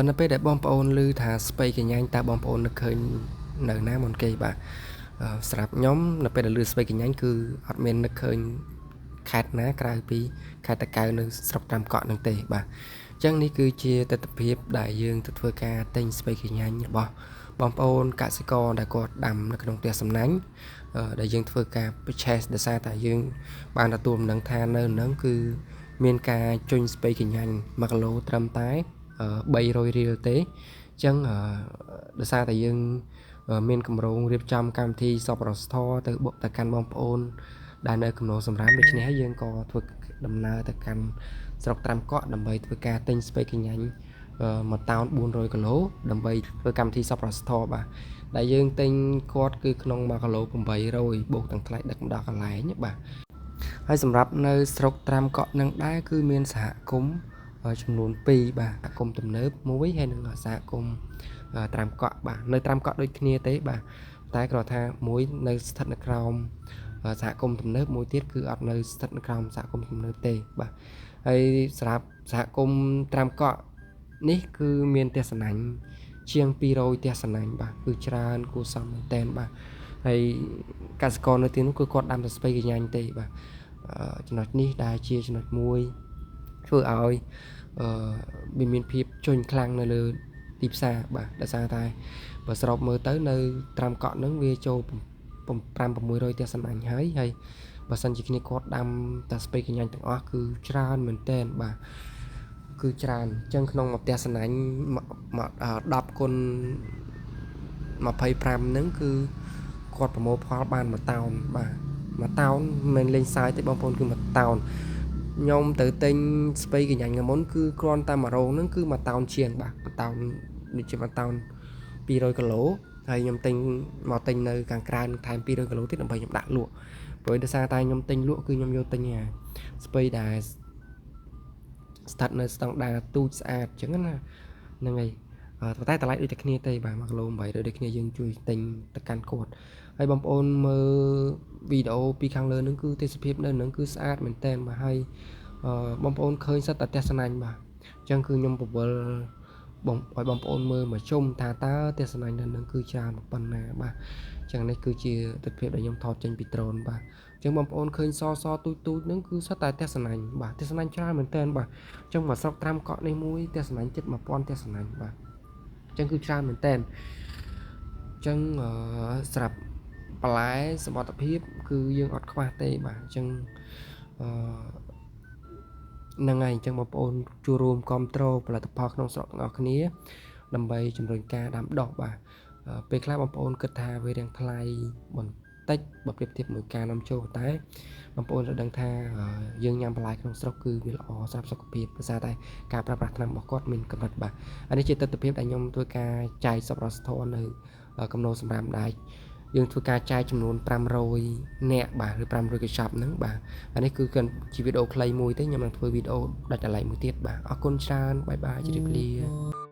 នៅពេលដែលបងប្អូនឮថាស្ពៃកញ្ញាញ់តើបងប្អូននឹកឃើញនៅណាមុនគេបាទសម្រាប់ខ្ញុំនៅពេលដែលឮស្ពៃកញ្ញាញ់គឺអត់មាននឹកឃើញខេត្តណាក្រៅពីខេត្តតាកែវនៅស្រុកត្រាំកក់នឹងទេបាទអញ្ចឹងនេះគឺជាទិដ្ឋភាពដែលយើងទៅធ្វើការទិញស្ពៃកញ្ញាញ់របស់បងប្អូនកសិករដែលគាត់ដាំនៅក្នុងផ្ទះសំណាញ់ដែលយើងធ្វើការ purchase ដោយសារតែយើងបានទទួលដំណឹងថានៅនឹងគឺមានការជញស្ពៃកញ្ញាញ់1គីឡូត្រឹមតែ300រៀលទេអញ្ចឹងដោយសារតែយើងមានកម្រងរៀបចំកម្មវិធីសប្បុរសធម៌ទៅបុកទៅកាន់បងប្អូនដែលនៅគំនរសម្រាមដូច្នេះហើយយើងក៏ធ្វើដំណើរទៅកាន់ស្រុកត្រាំកក់ដើម្បីធ្វើការទិញស្ពៃកញ្ញាញ់មួយតោន400គីឡូដើម្បីធ្វើកម្មវិធីសប្បុរសធម៌បាទដែលយើងទិញគាត់គឺក្នុង1គីឡូ800បូកទាំងថ្លៃដឹកមកដល់កន្លែងបាទហើយសម្រាប់នៅស្រុកត្រាំកក់នឹងដែរគឺមានសហគមន៍ចំនួន2បាទសហគមន៍ទំនើបមួយហើយនិងសហគមន៍ត្រាំកក់បាទនៅត្រាំកក់ដូចគ្នាទេបាទតែគ្រាន់ថាមួយនៅស្ថិតនៅក្រោមសហគមន៍ទំនើបមួយទៀតគឺអត់នៅស្ថិតនៅក្រោមសហគមន៍ទំនើបទេបាទហើយសម្រាប់សហគមន៍ត្រាំកក់នេះគឺមានផ្ទះសំណាញ់ជាង200ផ្ទះសំណាញ់បាទគឺច្រើនគួរសមមែនទែនបាទហើយកសិករនៅទីនោះគឺគាត់ដាំតែស្ពៃកញ្ញាញ់ទេបាទចំណុចនេះដែលជាចំណុចមួយធ្វើឲ្យវាមានភាពជន់ខ្លាំងនៅលើទីផ្សារបាទដោយសារតែបើសរុបមើលទៅនៅត្រាំកក់ហ្នឹងវាចូល5 600ផ្ទះសំណាញ់ហើយហើយបើសិនជាគ្នាគាត់ដាំតែស្ពៃកញ្ញាញ់ទាំងអស់គឺច្រើនមែនទែនបាទគឺច្រើនអញ្ចឹងក្នុងមួយផ្ទះសំណាញ់10គុណ25ហ្នឹងគឺគាត់ប្រមូលផលបាន1តោនបាទ1តោនមិនមែនលេងសើចទេបងប្អូនគឺ1តោនខ្ញុំទៅទិញស្ពៃកញ្ញាញ់មុនគឺគ្រាន់តែមួយរោងហ្នឹងគឺ1តោនជាងបាទ1តោនដូចជា1តោន200គីឡូហើយខ្ញុំទិញមកទិញនៅខាងក្រៅនឹងថែម200គីឡូទៀតដើម្បីខ្ញុំដាក់លក់ព្រោះដោយសារតែខ្ញុំទិញលក់គឺខ្ញុំយកទិញអាស្ពៃដែលស្ថិតនៅស្តង់ដាទូចស្អាតអញ្ចឹងណាហ្នឹងហើយតែតម្លៃដូចតែគ្នាទេបាទ1គីឡូ800ដូចគ្នាយើងជួយទិញទៅកាន់គាត់ហើយបងប្អូនមើលវីដេអូពីខាងលើហ្នឹងគឺទេសភាពនៅហ្នឹងគឺស្អាតមែនតើបាទហើយបងប្អូនឃើញសិតតែផ្ទះសំណាញ់បាទអញ្ចឹងគឺខ្ញុំពវល់បងឲ្យបងប្អូនមើលមកជុំថាតើផ្ទះសំណាញ់នៅហ្នឹងគឺច្រើនប៉ុណ្ណាបាទអញ្ចឹងនេះគឺជាទិដ្ឋភាពដែលខ្ញុំថតចេញពីដ្រូនបាទអញ្ចឹងបងប្អូនឃើញសសទូចទូចហ្នឹងគឺសិតតែផ្ទះសំណាញ់បាទផ្ទះសំណាញ់ច្រើនមែនតើបាទអញ្ចឹងមកស្រុកត្រាំកក់នេះមួយផ្ទះសំណាញ់ជិត1000ផ្ទះសំណាញ់បាទអញ្ចឹងគឺច្រើនមែនតើអញ្ចឹងសម្រាប់បន្លែសមត្ថភាពគឺយើងអត់ខ្វះទេបាទអញ្ចឹងអឺហ្នឹងហើយអញ្ចឹងបងប្អូនចូលរួមគ្រប់គ្រងផលិតផលក្នុងស្រុកទាំងអស់គ្នាដើម្បីជំរុញការដាំដុះបាទពេលខ្លះបងប្អូនគិតថាវារាងថ្លៃបន្តិចបើប្រៀបធៀបមួយការនាំចូលតែបងប្អូនត្រូវដឹងថាយើងញ៉ាំបន្លែក្នុងស្រុកគឺវាល្អសម្រាប់សុខភាពដោយសារតែការប្រើប្រាស់ថ្នាំរបស់គាត់មានកម្រិតបាទអានេះជាទិដ្ឋភាពដែលខ្ញុំធ្វើការចែកសប្បុរសធម៌នៅគំនរសម្រាមដែកយើងធ្វើការចែកចំនួន500នាក់បាទឬ500កញ្ចប់ហ្នឹងបាទអានេះគឺជាវីដេអូខ្លីមួយទេខ្ញុំនឹងធ្វើវីដេអូដាច់ដោយឡែកមួយទៀតបាទអរគុណច្រើនបាយបាយជម្រាបលា។